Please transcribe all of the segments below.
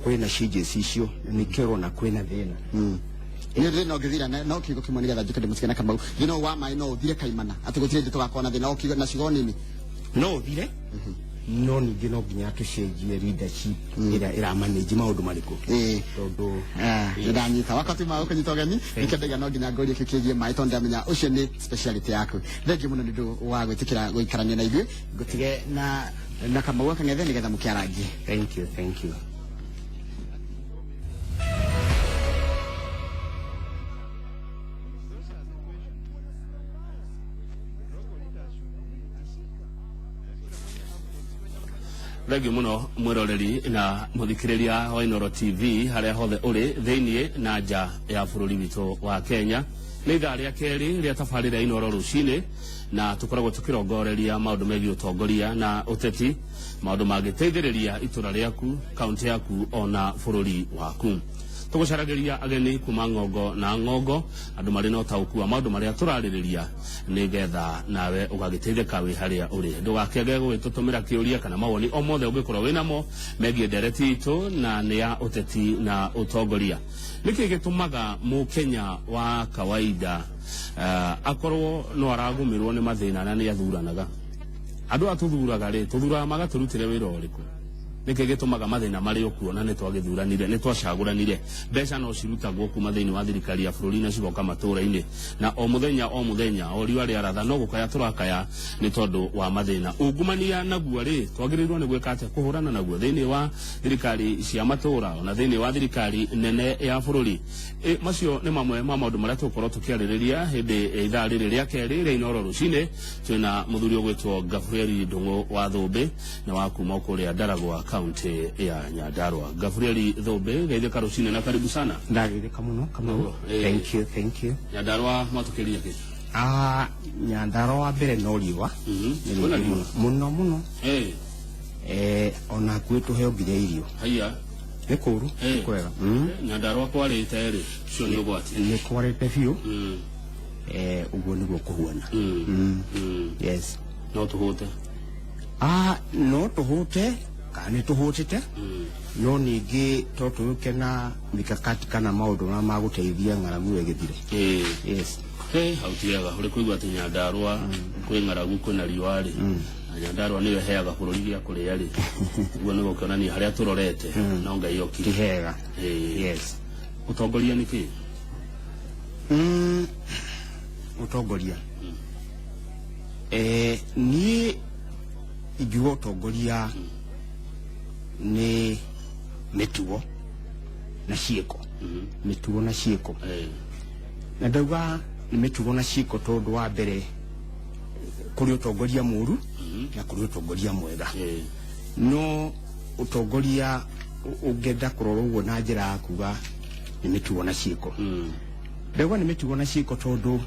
Kwĩna changes icio na nĩkĩo ũrona kwĩna thĩna. Nĩ thĩna ũngĩthira no kiugo kĩmwe nĩgetha njũke ndĩmũtige na Kamau. Thĩna ũyũ wa maĩ no ũthire kaimana atĩ gũtirĩ hĩndĩ tũgakorwo na thĩna o kiugo na ciugo nini? No ũthire, no ningĩ no nginya tũcenjie leadership ĩrĩa ĩramanage maũndũ marĩkũ, tondũ Nĩ ndanyita wakati ma gũkũnyita ũgeni, nĩkĩo ndaiga no nginya ngũrie kĩu kĩgiĩ maĩ tondũ ndamenya ũcio nĩ speciality yaku. Thengiũ mũno nĩ ũndũ wa gwĩtĩkĩra gũikarania na ithuĩ. Ngũtige na Kamau akang'ethe nĩgetha mũkĩarangie. Thank you, thank you. Thengiũ mũno mwĩroreri na mũthikĩrĩria wa Inooro TV harĩa hothe ũrĩ thĩiniĩ na nja ya bũrũri witũ wa Kenya. Nĩ ithaa rĩa kerĩ rĩa tabarĩra ya Inooro rũcinĩ, na tũkoragwo tũkĩrongoreria maũndũ megiĩ ũtongoria na ũteti, maũndũ mangĩteithĩrĩria itũra rĩaku, kaũntĩ yaku ona bũrũri waku. Tũgũcaragĩria ageni kuma ng'ongo na ng'ongo, andũ marĩ na ũtaũku wa maũndũ marĩa tũrarĩrĩria, nĩgetha nawe ũgagĩteithĩka wĩ harĩa ũrĩ. Ndũgakĩage gũgĩtũtũmĩra kĩũria kana mawoni o mothe ũngĩkorwo wĩnamo megiĩ ndereti itũ, na nĩ ya ũteti na ũtongoria. Nĩkĩ gĩtũmaga mũkenya wa kawaida akorwo no aragũmĩrwo nĩ mathĩna na nĩ athuranaga? Andũ aya tũthuraga rĩ, tũthuraga magatũrutĩre wĩra ũrĩkũ? Nĩkĩ gĩtũmaga mathĩna marĩ o kuo na nĩ twagĩthuranire, nĩ twacagũranire? Mbeca no cirutagwo kuma thĩinĩ wa thirikari ya bũrũri na cigoka matũũra-inĩ, na o mũthenya o mũthenya o riũa rĩaratha no gũkaya tũrakaya nĩ tondũ wa mathĩna. Ungumania naguo rĩ, twagĩrĩirwo nĩ gwĩka atĩa kũhũrana naguo thĩinĩ wa thirikari cia matũũra ona thĩinĩ wa thirikari nene ya bũrũri? Macio nĩ mamwe ma maũndũ marĩa tũgũkorwo tũkĩarĩrĩria hĩndĩ ya ithaa rĩrĩ rĩa kerĩ rĩa Inooro rũcinĩ. Twĩna mũthuri ũgwĩtwo Gabrieli Ndung'u wa Thũmbĩ, na wa kuma kũrĩa Ndaragwa, kaunti ya Nyandarua. Gabrieli Thũmbĩ, geithĩka rũcinĩ na karibu sana. Ndageithĩka mũno, Kamau. Thank you, thank you. Nyandarua mwatũkĩria kĩ? Nyandarua wa mbere no riũa. Nĩ Kwĩna rĩingĩ riũa? mũno mũno mũno. Ona hakuhĩ tũheo nginya irio. Haiya. Nĩ kũũru, nĩ kwega. Nyandarua kwarĩte rĩ, ũcio nĩ ũgwati. Nĩ kwarĩte biũ. Ũguo nĩguo kũhuana. Yes. No tũhũte? No tũhũte kana nĩ tũhũtĩte, no ningĩ to tũke na mikakati kana maũndũ marĩa magũteithia ng'aragu ĩyo ĩgĩthire. Yes. He hau ti wega ũrĩ kũigua atĩ Nyandarua kwĩ ng'aragu, kwĩna riũa rĩ, na Nyandarua nĩyo ĩheaga bũrũri gĩa kũrĩa rĩ, ũguo nĩ gũkĩonania harĩa tũrorete no Ngai okire. Ti hega. Yes. Ũtongoria nĩ kĩ? Ũtongoria, niĩ ingiuga ũtongoria nĩ mĩtugo na ciĩko. Mĩtugo na ciĩko. Na ndauga nĩ mĩtugo na ciĩko tondũ wa mbere kũrĩ ũtongoria mũru na kũrĩ ũtongoria mwega. No ũtongoria ũngĩenda kũrora ũguo na njĩra ya kuga nĩ mĩtugo na ciĩko. Ndauga nĩ mĩtugo na ciĩko tondũ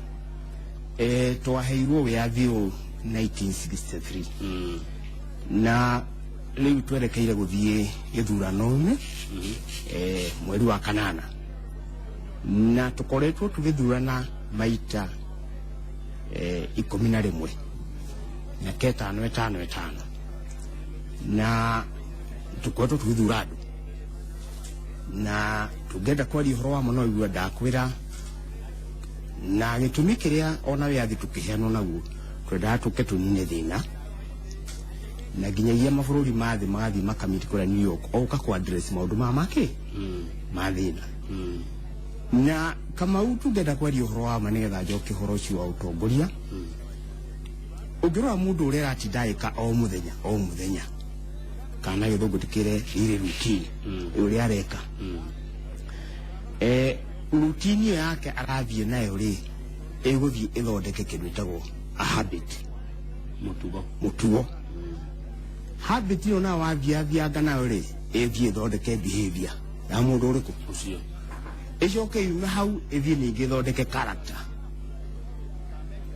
twaheirwo wĩyathi ũyũ 1963, na rĩu twerekeire gũthiĩ gĩthurano-inĩ mweri wa kanana, na tũkoretwo tũgĩthurana maita 11, mĩaka ĩtano ĩtano ĩtano, na tũkoretwo tũgĩthura andũ. Na tũngĩenda kwaria ũhoro wa ma no igua ndakwĩra na gĩtũmi kĩrĩa ona wĩyathi tũkĩheanwo naguo, twendaga tũke tũnine thĩna, na nginyagia mabũrũri ma thĩ magathiĩ makamiti kũrĩa New York oka ku address maũndũ ma makĩ ma thĩna. Na Kamau, tũngĩenda kwaria ũhoro wa ma nĩgetha njoke ũhoro ũcio wa ũtongoria, ũngĩrora mũndũ ũrĩa aratinda agĩka o mũthenya o mũthenya, kana gĩthũngũ tũkĩre daily routine, ũrĩa areka, routine ĩyo yake arathiĩ nayo rĩ, ĩgũthiĩ ĩthondeke kĩndũ ĩtagwo a habit. Mũtugo. Mũtugo. Habit ĩyo nayo wathiathianga nayo rĩ, ĩthiĩ ĩthondeke behavior ya mũndũ ũrĩkũ. Ũcio. Ĩcoke yume hau ĩthiĩ ningĩ ĩthondeke character.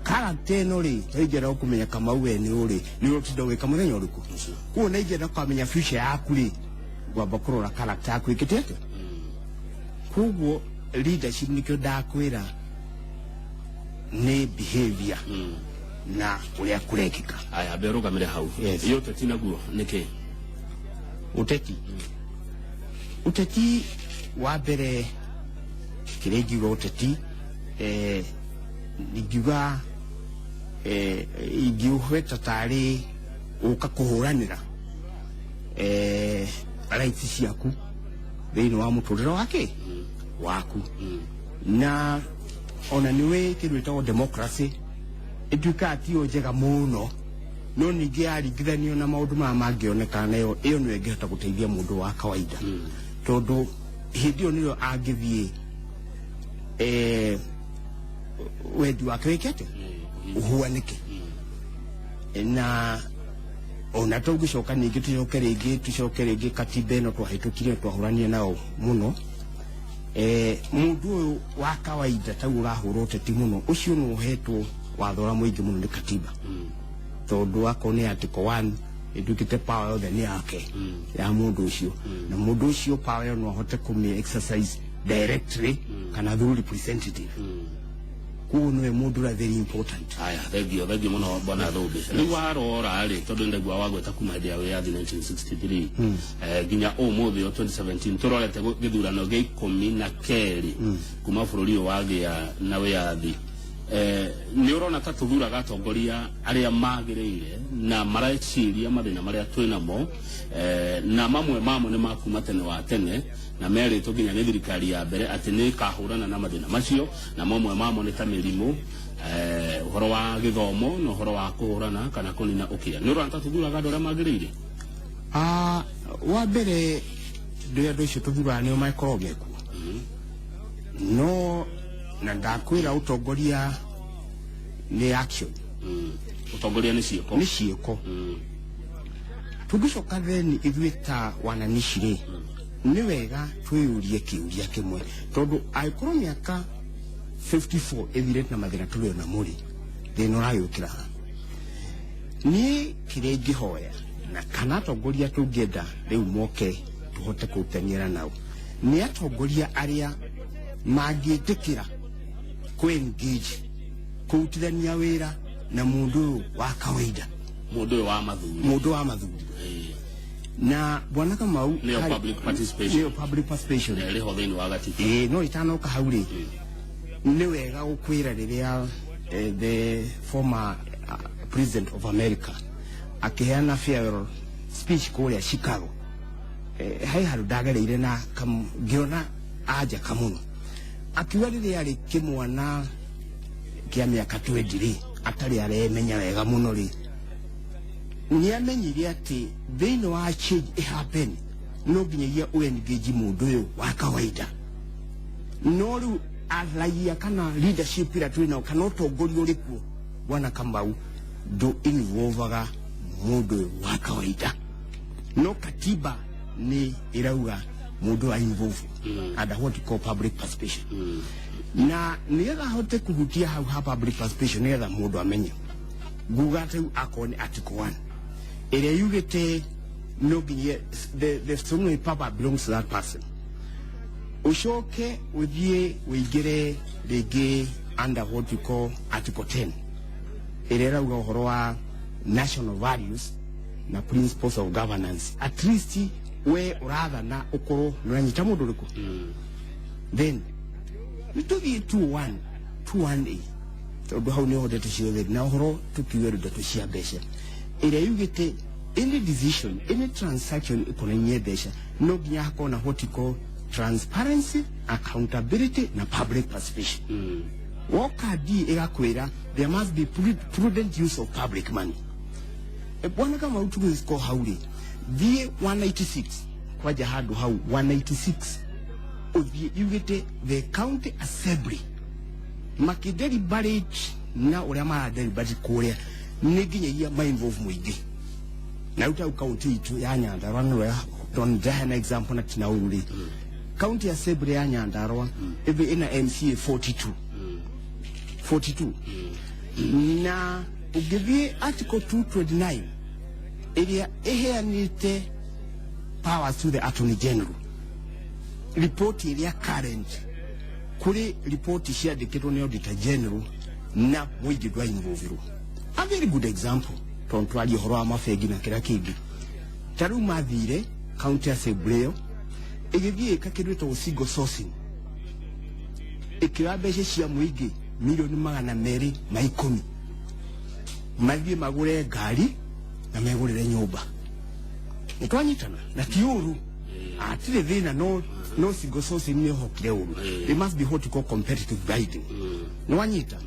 Character ĩno rĩ, ta ingĩenda gũkũmenya Kamau we nĩ ũrĩ, nĩ ũtinda ũgĩka mũthenya ũrĩkũ. Koguo na ingĩenda kũmenya future yaku rĩ, ngwamba kũrora character yaku ĩkĩte atĩa. Koguo leadership nĩkĩo ndakwĩra nĩ behavior na ũrĩa kũrekĩka. Aya, ambe ũrũgamĩre hau. Yes. Ĩ ũteti naguo nĩ kĩ? Ũteti. Uteti wa mbere, kĩrĩa ingiuga ũteti, ingiuga ingĩũhweta tarĩ ũka kũhũranĩra rights ciaku thĩinĩ wa mũtũrĩre wake waku. Na ona nĩwĩ kĩndũ gĩtagwo democracy ĩtuĩkaga tiyo njega mũno, no ningĩ yaringithanio na maũndũ maya mangĩoneka nayo, ĩyo nĩyo ĩngĩhota gũteithia mũndũ wa kawaida, tondũ hĩndĩ ĩyo nĩyo angĩthiĩ wendi wake wĩke atĩa, ũhuanĩke. Na ona tũngĩcoka ningĩ tũcoke rĩngĩ katiba ĩno twahĩtũkire, twahũranire nao mũno, mũndũ ũyũ wa kawaida tau ũrahũra ũteti mũno, ũcio nĩ ũhetwo watho ũrĩa mũingĩ mũno nĩ katiba, tondũ akorwo nĩ article 1 ĩtuĩkĩte power yothe nĩ yake, ya mũndũ ũcio, na mũndũ ũcio power ĩyo no ahote kũmĩ exercise directly kana through representative. Koguo nĩwe mũndũ ũrĩa very important. Haya, thengio, thengio mũno bwana Thũmbĩ. Rĩu warora rĩ, tondũ ndaigua wagweta kuma hĩndĩ ya wĩyathi 1963 nginya ũmũthĩ o 2017, tũrorete gĩthurano gĩa 12 kuma bũrũri ũyũ wagĩa na wĩyathi, nĩ ũrona ta tũthuraga atongoria arĩa magĩrĩire na mareciria mathĩna marĩa twĩ namo, na mamwe mamo nĩ makuma tene wa tene na merĩtwo nginya nĩ thirikari ya mbere atĩ nĩ ĩkahũrana na mathĩna macio, na mamwe mamo nĩ ta mĩrimũ, ũhoro wa gĩthomo na ũhoro wa kũhũrana kana kũnina ũkĩa? Nĩ ũrona ta tũthuraga andũ arĩa magĩrĩire? Ah, wa mbere, ndĩ andũ acio tũthuraga nĩo makoragwo mekuo, no na ndakwĩra ũtongoria nĩ action. Ũtongoria nĩ ciĩko. Nĩ ciĩko. Tũngĩcoka then ithuĩ ta wananici rĩ, nĩ wega twĩyũrie kĩũria kĩmwe, tondũ angĩkorwo mĩaka 54 ĩthirĩte na mathĩna tũrĩ o namo rĩ, thĩna ũragĩũkĩra ha? Niĩ kĩrĩa ingĩhoya na kana atongoria tũngĩenda rĩu moke tũhote kũrutaniĩra nao nĩ atongoria arĩa mangĩtĩkĩra kũ-engage, kũrutithania wĩra na mũndũ ũyũ wa kawaida. Mũndũ ũyũ wa mathuri. Mũndũ wa mathuri. Na bwana Kamau, Nĩyo public participation. Nĩyo public participation. Ĩrĩho thĩinĩ wa gatiba. Ĩĩ, no itanoka hau rĩ, nĩ wega gũkwĩra rĩrĩa the former president of America akĩheana farewell speech kũrĩa Chicago, he handũ ndagereire na ngĩona anjaka mũno, akiuga rĩrĩa arĩ kĩmwana kĩa mĩaka 20 rĩ, atarĩ aremenya wega mũno rĩ, nĩ amenyire atĩ thĩinĩ wa change ĩhappen no nginyagia ũengage mũndũ ũyũ wa kawaida. No rĩu araia kana leadership ĩrĩa twĩ nao kana ũtongoria ũrĩ kuo, bwana Kamau, ndũ involvaga mũndũ ũyũ wa kawaida, no katiba nĩ ĩrauga mũndũ wa involve under what you call public participation. Na nĩgetha ahote kũhutia hau ha public participation, nĩgetha mũndũ amenye, nguga rĩu akorwo nĩ article 1 ĩrĩa yugĩte no nginya the sovereign power belongs to that person, ucoke ũthiĩ ũingĩre rĩngĩ under what you call article 10 ĩrĩa ĩrauga ũhoro wa national values na principles of governance. At least we ũrathana ũkorwo nĩ ũranyita mũndũ ũrĩkũ. Then nĩ tũthiĩ 21 21A, tondũ hau nĩ ndeto ciothe na ũhoro tũkiuge ndeto cia mbeca, ĩrĩa yugĩte any decision, any transaction ĩkonainie mbeca no nginya hakorwo na what you call transparency, accountability na public participation. Woka D ĩgakwĩra there must be prudent use of public money. Bwana kama tugĩko hau rĩ, thiĩ 196 kwanja, handũ hau 196 ũthiĩ yugĩte the county assembly makĩdeliberate na ũrĩa maradeliberate kũrĩa nĩ nginyagia ma-involve mũingĩ. Na rĩu tau kaunti itũ ya Nyandarua nĩwe tondũ ndaheana example na tina ũru rĩ, county assembly ya Nyandarua ĩthĩ ĩna MCA 42 42, na ũngĩthiĩ article 229 ĩrĩa ĩheanĩte powers to the attorney general, ripoti ĩrĩa current kũrĩ ripoti ciandĩkĩtwo nĩ auditor general na mũingĩ ndwainvolvirwo. A very good example, tondũ twaria ũhoro wa mabengi na kĩrĩa kĩngĩ, ta rĩu mathire county assembly ĩyo Ĩgĩthiĩ ĩka kĩndũ gĩtagwo single sourcing, ĩkĩoya mbeca cia mũingĩ 210,000,000 mathiĩ magũre ngari na megũrĩre nyũmba. Nĩ twanyitana na ti ũru, hatirĩ thĩna, no single sourcing nĩ ũhokire ũru. They must be what you call competitive bidding. Nĩ wanyita?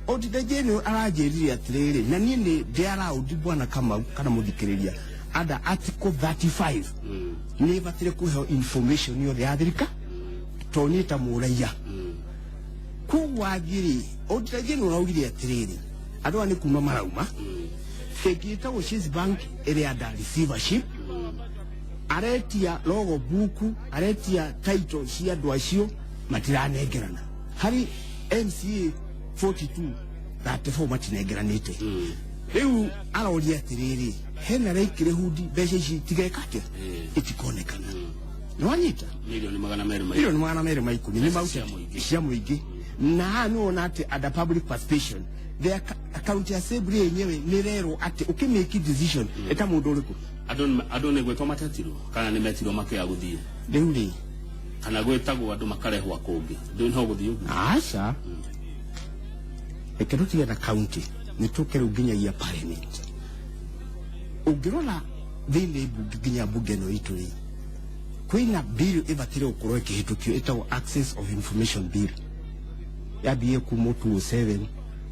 Auditor General aranjĩrire atĩrĩrĩ, na niĩ nĩ ndĩ allowed, bwana Kamau kana mũthikĩrĩria, under article 35 nĩ batire kũheo information yothe ya thirikari tondũ niĩ ta mũraiya. Koguo athiĩ-rĩ, Auditor General augire atĩrĩrĩ, andũ aya nĩ kuma marauma bengi ĩtagwo Chase Bank ĩrĩ under receivership, aretia logo book, aretia title cia andũ acio matiranengerana harĩ MCA 42 34 matinengeranĩte. Rĩu aroria atĩrĩrĩ, hena likelihood mbeca ici itigeka atĩa, itikonekana. Nĩ wanyita? 210,000,000. 210,000,000 nĩ Mbeca cia mauteti mũingĩ. Cia mũingĩ. Na haha nĩ wona atĩ under public participation, the county assembly yenyewe nĩ rerwo atĩ ũkĩmake decision ĩta mũndũ ũrĩkũ. Andũ nĩ gwĩtwo matetirwo kana nĩ metirwo makĩaga gũthiĩ? Rĩu rĩ, Kana gwĩtagwo andũ makarehwo kũngĩ, ndũ no gũthiĩ ũguo? Aca, reke tũtige na county, nĩ tũke rĩu nginyagia parliament. Ũngĩrora thĩinĩ mbunge, nginya mbunge ĩno itũ rĩ, kwĩna bill ĩbatire gũkorwo ĩkĩhĩtũkio ĩtagwo Access of Information Bill. Yambie kuma 207,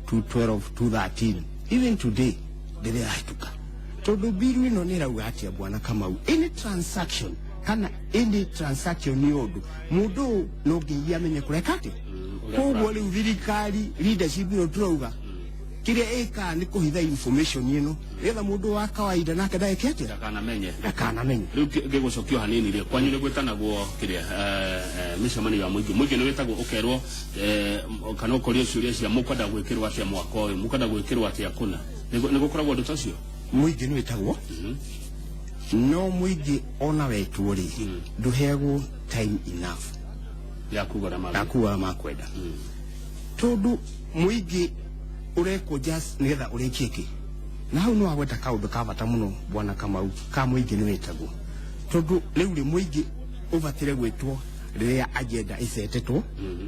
212, 213, even today ndĩrĩ yahĩtũka, tondũ bill ĩno nĩ ĩrauga atĩa, bwana Kamau? Any transaction kana any transaction nĩ ũndũ mũndũ ũyũ no nginyagia amenye kũreka atĩa. Ũrĩa Koguo rĩu thirikari leadership ĩno tũrauga kĩrĩa ĩkaga nĩ kũhitha information ĩno nĩgetha mũndũ wa kawaida nake ndageke atĩa? Ndakanamenye. Ndakanamenye. Rĩu ngĩgũcokio hanini rĩ, kwanyu nĩ gwĩtanagwo kĩrĩa, mĩcemanio ya mũingĩ? Mũingĩ nĩ wĩtagwo ũkerwo, kana ũkorio ciũria cia mũkwenda gwĩkĩrwo atĩa mwaka ũyũ, mũkwenda gwĩkĩrwo atĩa kũna? Nĩ gũkoragwo ũndũ ta ũcio? Mũingĩ nĩ wĩtagwo, no mũingĩ ona wetwo rĩ, ndũheagwo time enough ya kuga ũrĩa ya kuga ũrĩa makwenda, tondũ mũingĩ ũrekwo just nĩgetha ũrĩkie kĩ. Na hau nĩ wagweta kaũndũ ka bata mũno, bwana Kamau, ka mũingĩ nĩ wĩtagwo, tondũ rĩu rĩ, mũingĩ ũbatire gwĩtwo rĩrĩa agenda ĩcetetwo,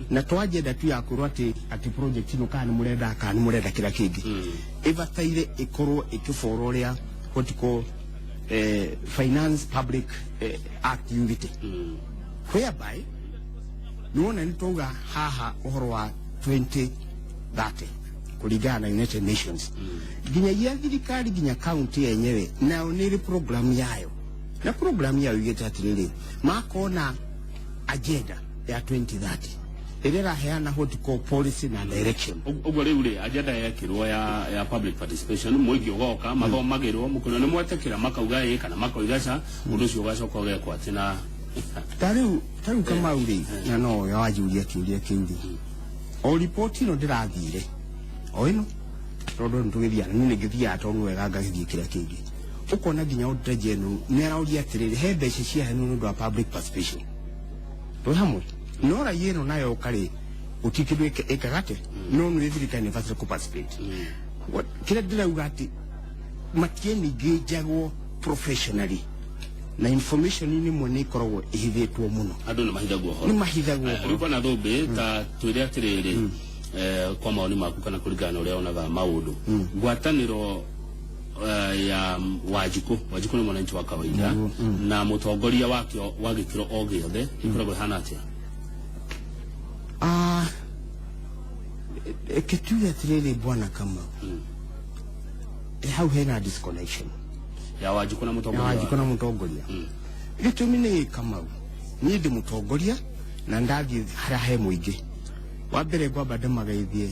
na to agenda tu ya kwĩrwo atĩ project ĩno kana nĩ mũrenda kana nĩ mũrenda kĩrĩa kĩngĩ. Ĩbataire ĩkorwo ĩkĩboro ũrĩa what you call Finance Public Act yugĩte, whereby nĩwona nĩ twauga haha ũhoro wa 2030 kũringana na United Nations, nginyagia thirikari nginya county yenyewe nayo nĩ ĩrĩ program yayo, na program yayo igĩte atĩrĩrĩ, makona agenda ya 2030 ĩrĩa ĩraheana what you call policy na direction. Ũguo rĩu rĩ, agenda yekĩrwo ya public participation, mũingĩ ũgoka mathomagĩrwo mũkĩrwo nĩ mwetĩkĩra, makauga ĩ kana makauga ca, ũndũ ũcio ũgacoka ũgekwo atĩ na Ta rĩu Kamau rĩ, na no wanjũria kĩũria kĩu rĩ, o riboti ĩno ndĩrathire o ĩno, tondũ nĩ tũgĩthiaga, niĩ nĩngĩthiaga tondũ wega ngagĩthiĩ kĩrĩa kĩngĩ, ũkona nginya Auditor General nĩ aroria atĩrĩrĩ, he mbeca ciaheanwo nĩ ũndũ wa public participation, twĩ hamwe? No raia ĩno nayo karĩ gũtirĩ kĩndũ ĩkaga atĩ no nĩ thirikari nĩ ĩbataire kũ participate. Kĩrĩa ndĩrauga atĩ matieningĩnjagwo professionally, na information nĩ mwe nĩ ĩkoragwo ĩhithĩtwo mũno. Andũ nĩ mahithagwo ũhoro. Nĩ mahithagwo Rĩu ũhoro. Bwana Thũmbĩ, ta twĩre atĩrĩrĩ, kwa maoni maku kana kũringana na ũrĩa wonaga maũndũ, ngwatanĩro ya Wanjikũ, Wanjikũ nĩ mwananchi wa kawaida, na mũtongoria wakĩo wa gĩkĩro o gĩothe ĩkoragwo ĩhana atĩa? Ah, reke tuge atĩrĩrĩ, bwana Kamau, hau hena disconnection ya Wanjikũ na ya mũtongoria Wanjikũ na mũtongoria. Gĩtũmi nĩ Kamau, niĩ ndĩ mũtongoria na ndathiĩ harĩa he mũingĩ, wa mbere ngwamba ndĩmageithie,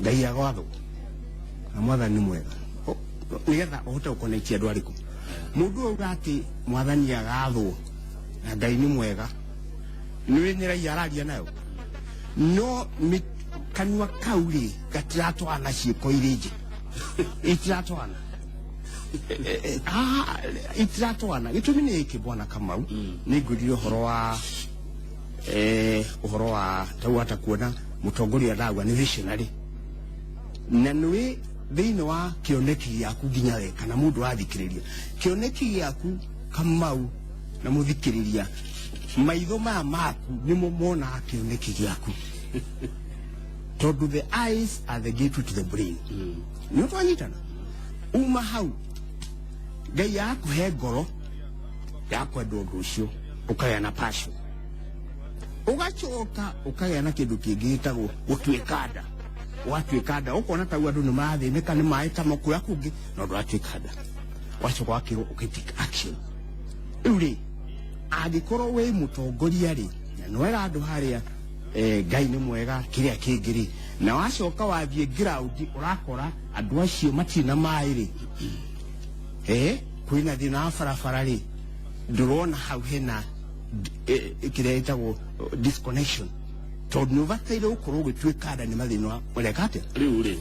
Ngai agwathwo na mwathani nĩ mwega. Nĩgetha ũhote gũconnect andũ arĩkũ, mũndũ ũyũ auga atĩ mwathani agathwo na Ngai nĩ mwega, nĩ nĩ raia araria nayo, no kanua kau rĩ gatiratwarana, ciĩko irĩ nje itiratwarana. Itiratwarana. Gĩtũmi nĩ gĩkĩ, bwana Kamau, nĩ ngwĩrire ũhoro wa ũhoro wa tau hata kuona mũtongoria ndauga nĩ visionary, na nĩwĩ thĩinĩ wa kĩoneki gĩaku nginya we kana mũndũ wathikĩrĩria kĩoneki gĩaku. Kamau na muthikiriria maitho maya maku nimo monaga kĩoneki gĩaku, tondũ the eyes are the gateway to the brain. Nĩ twanyitana uma hau, Ngai akũhe ngoro ya kwenda ũndũ ũcio, ũkagĩa na passion, ũgacoka ũkagĩa na kĩndũ kĩngĩ gĩtagwo gũtuĩka nda. Ũgatuĩka nda, ũkona tau andũ nĩ marathĩnĩka nĩ maĩ ta kũrĩa kũngĩ, no ndũratuĩka nda. Wacoka wakĩrwo ũkĩ take action. Rĩu rĩ, angĩkorwo wĩ mũtongoria rĩ, na nĩwera andũ harĩa Ngai nĩ mwega, kĩrĩa kĩngĩ rĩ, na wacoka wathiĩ ground ũrakora andũ acio matirĩ na maĩ rĩ, kwĩna thĩna wa barabara rĩ, ndũrona hau hena kĩrĩa gĩtagwo disconnection, tondũ nĩ ũbataire gũkorwo ũgĩtuĩka nda nĩ mathĩna ũreka atĩa. Rĩu rĩ,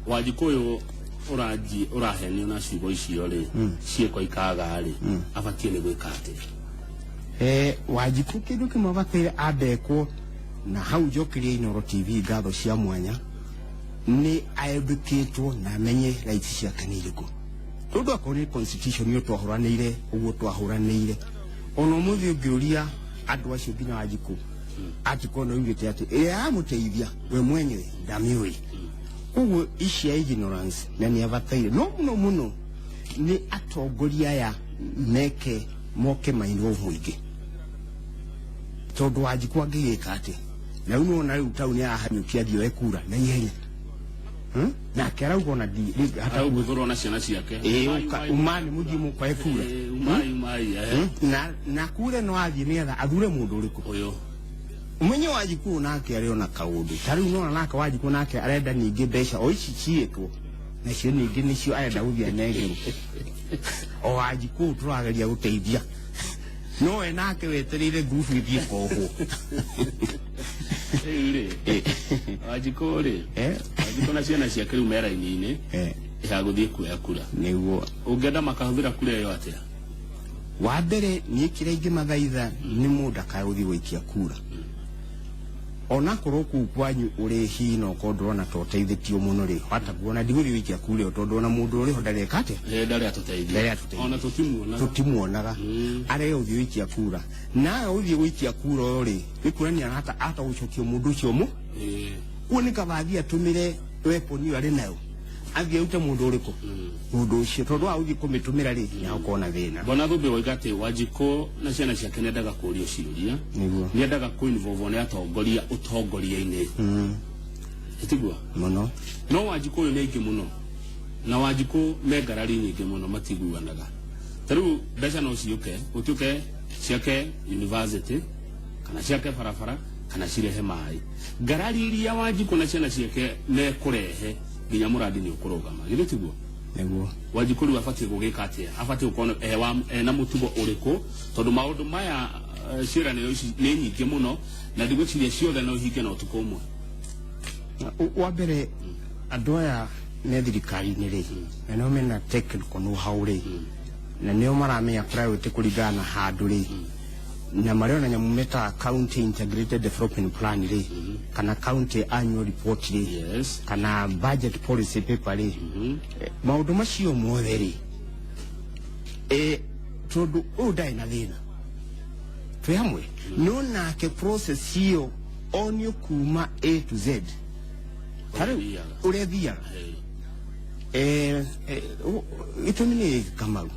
Wanjikũ ũyũ ũranji ũrahenio na ciugo icio rĩ, ciĩko ikaga rĩ, abatiĩ nĩ gwĩka atĩa? Wanjikũ kĩndũ kĩmwe abataire ambekwo, na hau njokerie Inooro TV ngatho cia mwanya, nĩ aedukĩtwo na amenye rights ciake nĩ irĩkũ, tondũ akorwo nĩ constitution ĩyo twahũranĩire ũguo twahũranĩire, ona ũmũthĩ ũngĩũria andũ acio nginya Wanjikũ atikorwo nĩ oigĩte atĩ ĩrĩa yamũteithia we mwenyewe ndamĩũĩ. Koguo ici ya ignorance, na nĩ abataire no mũno mũno nĩ atongoria aya meke moke mainwo mũingĩ, tondũ Wanjikũ angĩgĩka atĩ na rĩu nĩwona rĩu tauni arahanyũkia thiĩ oe kura na ihenya. Nake arauga ona hata Araguthũrwo na ciana ciake. Ĩĩ, umani mũthiĩ mũkoe kura. Umai umai. Na kura no athiĩ nĩgetha athure mũndũ ũrĩkũ. Ũyũ. Umenye Wanjikũ nake arĩ ona kaũndũ ta rĩu nona nake Wanjikũ nake arenda ningĩ mbeca o ici ciĩtwo nacio ningĩ nĩcio arenda gũthiĩ anengerwo. O Wanjikũ tũrageria gũteithia, no we nake wetereire ngurubu ithiĩ kohwo. Rĩu rĩ, Wanjikũ rĩ, Wanjikũ na ciana ciake rĩu me raini-inĩ ya gũthiĩ kuoya kura. Nĩguo. Ũngĩenda makahũthĩra kura ĩyo atĩa? Wa mbere niĩ kĩrĩa ingĩmathaitha nĩ mũndũ akae gũthiĩ gũikia kura, onakorwo kũu kwanyu ũrĩ hihi na okorwo ndũrona ta ũteithĩtio mũno rĩ, wataguo ona ndigũthiĩ gũikia kura ĩyo, tondũ ona mũndũ ũrĩ ho ndareka atĩa. Ndarĩ atũteithia. Ndarĩ atũteithia. Ona tũtimuonaga. Tũtimuonaga. Arege gũthiĩ gũikia kura, nawe ũthiĩ gũikia kura ũyũ rĩ, nĩ kuonania hata ata gũcokia mũndũ ũcio mũ kuo nĩ kaba athiĩ atũmĩre weapon ĩyo arĩ nayo, athiĩ arute mũndũ ũrĩkũ, mũndũ ũcio, tondũ wa gũthiĩ kũmĩtũmĩra rĩ, nĩ agũkorwo na thĩna. Bwana Thumbi woiga atĩ Wanjikũ na ciana ciake nĩendaga kũũrio ciũria. Nĩguo. Nĩendaga kũ-involve nĩ atongoria ũtongoria-inĩ. Tiguo? Mũno. No Wanjikũ ũyũ nĩ aingĩ mũno, na Wanjikũ me ngarari nyingĩ mũno, matiguanaga. Ta rĩu mbeca no ciũke gũtuĩke ciake university kana ciake barabara kana cirehe maĩ, ngarari iria Wanjikũ na ciana ciake mekũrehe nginya mũrandi nĩ ũkũrũgama, githĩ tiguo? Nĩguo. Wanjikũ rĩu abatiĩ gũgĩka atĩa? Abatiĩ gũkorwo ena mũtugo ũrĩkũ? Tondũ maũndũ maya, ciĩranĩro ici nĩ nyingĩ mũno, na ndigwĩciria ciothe no ihinge na ũtukũ ũmwe. Wa mbere andũ aya me thirikari-inĩ rĩ, na nĩo mena technical know-how rĩ, na nĩo maramenya priority kũringana na handũ rĩ, na marĩ ona nyamũ metaga county integrated development plan rĩ, kana county annual report rĩ, kana budget policy paper rĩ. Maũndũ macio mothe rĩ, tondũ ũyũ ndarĩ na thĩna, twĩ hamwe, no nake process ĩyo onio kuma A to Z. Ta rĩu Ũrĩa ũrĩa thiaga. Gĩtũmi nĩ Kamau,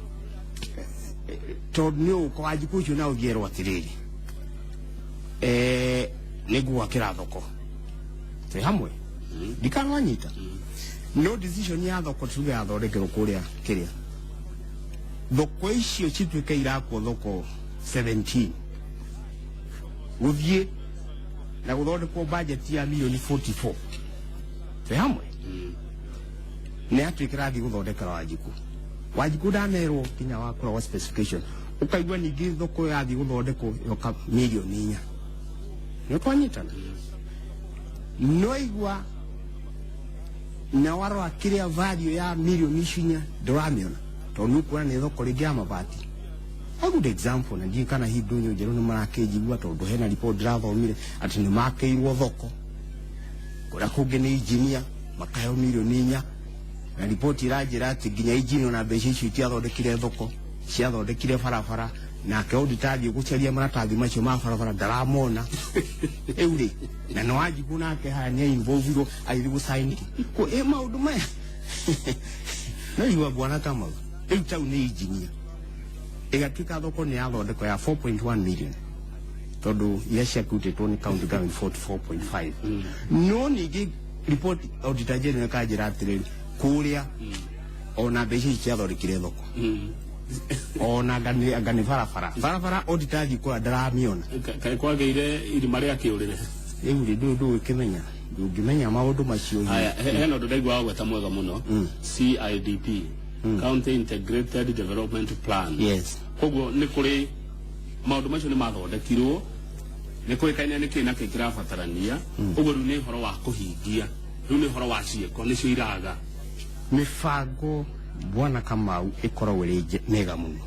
tondũ nĩ ũka Wanjikũ ũcio na ũthierwo atĩrĩrĩ, nĩ ngũgwakĩra thoko, twĩ hamwe, ndikanwanyita, no decision ya thoko tuge yathondekerwo kũrĩa kĩrĩa thoko icio cituĩke irakwo thoko 17 gũthiĩ na gũthondekwo budget ya milioni 44, twĩ hamwe, nĩ atuĩke rathiĩ gũthondekera Wanjikũ. Wanjikũ ndanerwo nginya wakũra wa specification, ũkaigua ningĩ thoko yathiĩ gũthondekwo yoka milioni 4. Nĩ twanyitana, no igua na warora kĩrĩa value ya milioni icio 4 ndũramĩona, tondũ nĩ ũkuona nĩ thoko rĩngĩ ya mabati. A good example, na ndiũĩ kana hihi ndũnyũ njerũ nĩ marakĩnjigua, tondũ hena report ndĩrathomire atĩ nĩ makĩirwo thoko kũrĩa kũngĩ nĩ engineer makaheo milioni 4, na ripoti iranjĩra atĩ nginya engineer ona mbeca icio itiathondekire thoko. Ciathondekire barabara, nake auditor athiĩ gũcaria maratathi macio ma barabara ndaramona. Rĩu rĩ, na nĩ Wanjikũ nake haha nĩ involvirwo agĩthiĩ gũcaini ko ĩ maũndũ maya no igua. Bwana Kamau, rĩu tau nĩ engineer ĩgatuĩka thoko nĩ yathondekwo ya 4.1 million, tondũ iria ciakutĩtwo nĩ county government 44.5. No ningĩ report auditor general ĩkanjĩra atĩrĩrĩ, kũrĩa ona mbeca ici ciathondekire thoko ona anga nĩ barabara barabara, auditor athiĩ kũrĩa ndaramĩona. Kaĩ kwagĩire irima rĩa kĩũrĩre? Rĩu rĩ, ndũgĩkĩmenya, ndũngĩmenya maũndũ macio. Haya, hena ũndũ ndaigua wagweta mwega mũno, CIDP, County Integrated Development Plan. Yes. Koguo nĩ kũrĩ maũndũ macio nĩ mathondekirwo, nĩ kũĩkaine nĩ kĩ na kĩ kĩrabatarania. Ũguo rĩu nĩ ũhoro wa kũhingia, rĩu nĩ ũhoro wa ciĩko nĩcio iraga. Mĩbango, bwana Kamau, ĩkoragwo ĩrĩ mĩega mũno.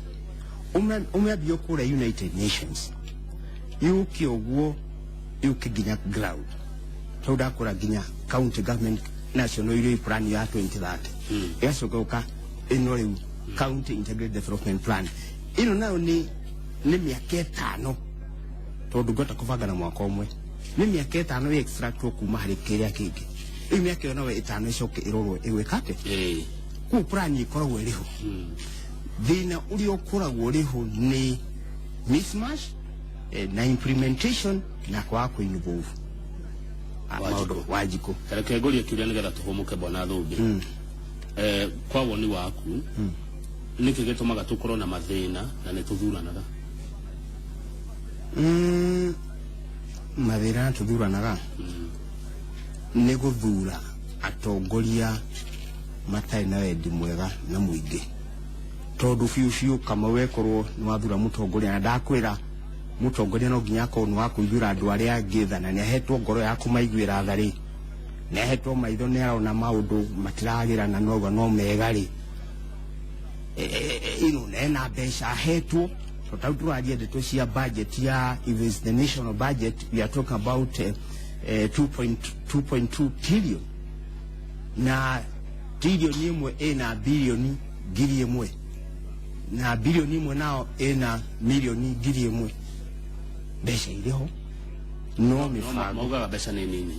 Ũmĩambie kũrĩa United Nations, yũke ũguo, yũke nginya ground, tondũ ndakũra nginya county government national irio plan ya 2030, ĩgacoka gũka ĩno rĩu County Integrated Development Plan. Ĩno nayo nĩ mĩaka 5, tondũ ngota kũbanga na mwaka ũmwe, nĩ mĩaka 5 ĩ extractwo kuma harĩ kĩrĩa kĩngĩ. Rĩu mĩaka ĩyo nayo 5 ĩcoke ĩrorwo ĩgwĩka atĩa. Kũu plan ĩkoragwo ĩrĩ ho. Thĩna ũrĩa ũkoragwo ũrĩ ho nĩ mismatch na implementation na kwaga kũ-involve. Wanjikũ. Maũndũ Wanjikũ. Reke ngũrie kĩũria nĩgetha tũhũmũke, bwana Thũmbĩ. Kwa woni waku, nĩkĩ gĩtũmaga tũkorwo na mathĩna na nĩ tũthuranaga? Mathĩna tũthuranaga nĩ gũthura atongoria matarĩ na wendi mwega na mũingĩ, tondũ biũ biũ kama wekorwo nĩ wathura mũtongoria, na ndakwĩra mũtongoria no nginya akorwo nĩ wa kũiguĩra andũ arĩa angĩ tha, na nĩ ahetwo ngoro ya kũmaiguĩra tha rĩ, nĩ ahetwo maitho, nĩ arona maũndũ matiragĩra na noguo no mega rĩ, ino na ena mbeca ahetwo, tondũ tau tũraria ndeto cia budget ya, if it's the national budget we are talking about, 2.2 trillion, na trilioni 1 ĩna bilioni 1,000, na bilioni 1 nao ĩna milioni 1,000. Mbeca irĩ ho, no mĩbango. Maugaga mbeca nĩ nini,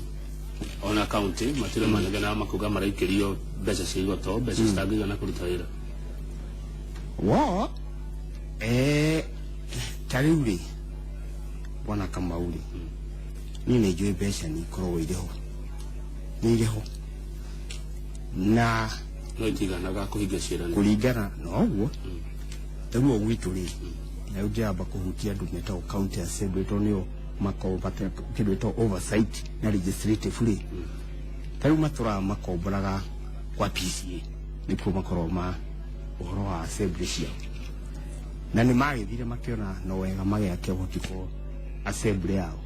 ona kaunti matire manegena makuga maraikĩrio mbeca cia igoto, mbeca citangĩigana kũruta wĩra. Wo ta rĩu rĩ, bwana Kamau rĩ, niĩ nĩ njũĩ mbeca nĩ ikoragwo irĩ ho, nĩ irĩ ho na no itiganaga kũhingia ciĩranĩro. Kũringana na ũguo rĩu gwitũ rĩ, na rĩu ndĩramba kũhutia andũ metagwo county assembly, tondũ nĩo makoragwo kĩndũ gĩtagwo oversight na legislative rĩ. Ta rĩu matũraga makomboraga kwa PCA, nĩkuo makoragwo ma ũhoro wa assembly ciao, na nĩ magĩthire makĩona no wega magĩake ũhoti kwa assembly yao,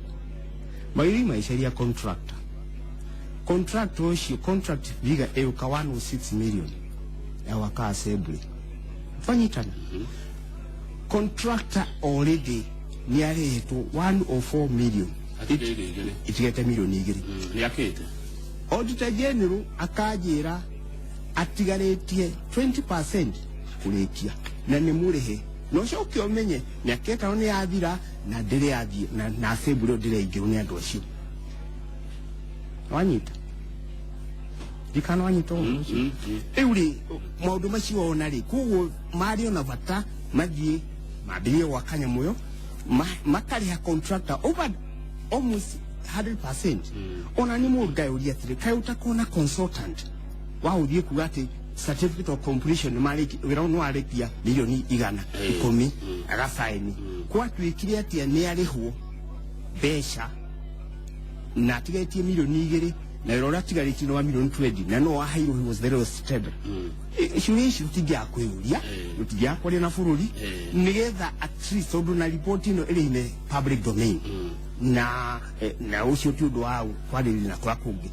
magĩthiĩ magĩcaria contractor. Contract ũcio, contract figure ĩũka 106 million ya gwaka assembly. Twanyitana, contractor already nĩ arĩhĩtwo 104 million. Atigĩire 2. Itigete milioni 2. Nĩ akĩte. Auditor general akanjĩra atigarĩtie 20% kũrĩkia na nĩ mũrĩhe, na ũcoke ũmenye mĩaka 5 nĩ yathira na ndĩrĩ yathiĩ na assembly ĩyo ndĩraingĩrwo nĩ andũ acio. Wanyita ndikana wanyita ũhoro ũcio. Rĩu rĩ, maũndũ macio wona rĩ, koguo marĩ ona bata mathiĩ mambĩrĩrie gwaka nyamũ ĩyo, makarĩha contractor over almost 100%. Ona nĩ mũndũ ngayũria atĩrĩ, kaĩ ũtakona consultant wa ũthiĩ kuga atĩ certificate of completion nĩ marĩki wĩra ũyũ nĩ warĩkia milioni 110 agacaini? Gwatuĩkire atĩa nĩ arĩhwo mbeca na atigarĩtie milioni 2, na wĩra ũrĩa atigarĩtie nĩ wa milioni 20, na no waheirwo, he was the lowest tender. Ciũria ici tũtingĩaga kwĩyũria, tũtingĩaga kwaria na bũrũri nĩgetha at least, tondũ na riboti ĩno ĩrĩ in public domain, na ũcio ti ũndũ wa kwarĩrĩria na kũrĩa kũngĩ.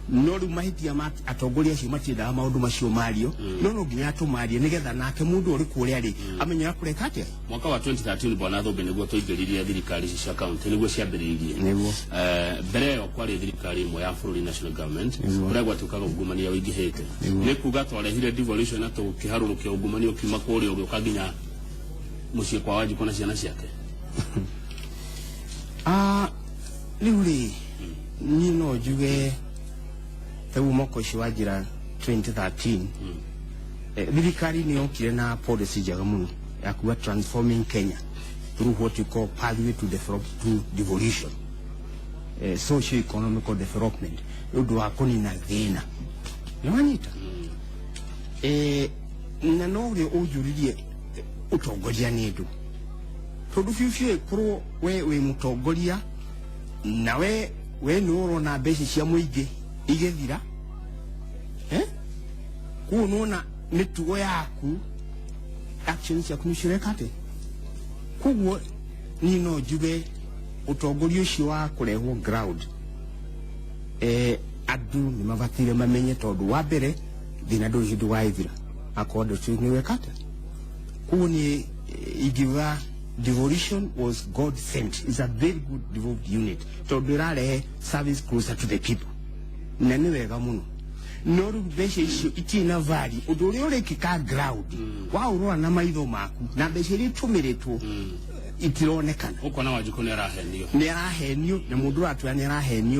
No rĩu mahĩtia ma atongoria acio matiendaga maũndũ macio mario, no nginya tũmarie nĩgetha nake mũndũ ũrĩ kũrĩa rĩ amenye ũrĩa kũreka atĩa. Mwaka wa 2013, bwana Thũmbĩ, nĩguo tũingĩririe thirikari ici cia kaunti, nĩguo ciambĩrĩirie. Nĩguo. Mbere ĩyo kwarĩ thirikari ĩmwe ya bũrũri, national government, Nĩguo. kũrĩa gwatuĩkaga ungumania ũingĩhĩte. Nĩ kuga twarehire devolution na tũkĩharũrũkia ungumania ũkiuma kũrĩa ũgĩũka nginya Mũciĩ kwa Wanjikũ na ciana ciake. Ah, rĩu rĩ, niĩ no njuge rĩu mwaka ũcio wa njĩra 2013, thirikari nĩ yokire na policy njega mũno ya kuga transforming Kenya through what you call pathway to develop, to devolution, socio economical development, nĩ ũndũ wa kũnina thĩna. Nĩ wanyita? Na no ũrĩa ũnjũririe, ũtongoria nĩ ndũ, tondũ biũ biũ ĩkorwo we wĩ mũtongoria na we nĩ ũrona mbeca cia mũingĩ igĩthira, eh? Koguo nĩwona mĩtugo yaku, actions ciaku nĩ cireka atĩ. Koguo niĩ no njuge ũtongoria ũcio wa kũrehwo ground, andũ nĩ mabatire mamenye, tondũ wa mbere thĩna ndũrĩ hĩndĩ waithira akorwo andũ acio nĩ weka atĩa. Koguo niĩ ingiuga devolution was God sent, is a very good devolved unit, tondũ ĩrarehe service closer to the people, na nĩ wega mũno. No rĩu mbeca icio itirĩ na value. Ũndũ ũrĩa ũrekĩka ground waũrora na maitho maku na mbeca iria itũmĩrĩtwo itironekana. Ũkona Wanjikũ nĩ arahenio? Nĩ arahenio, na mũndũ ũratwĩra nĩ arahenio.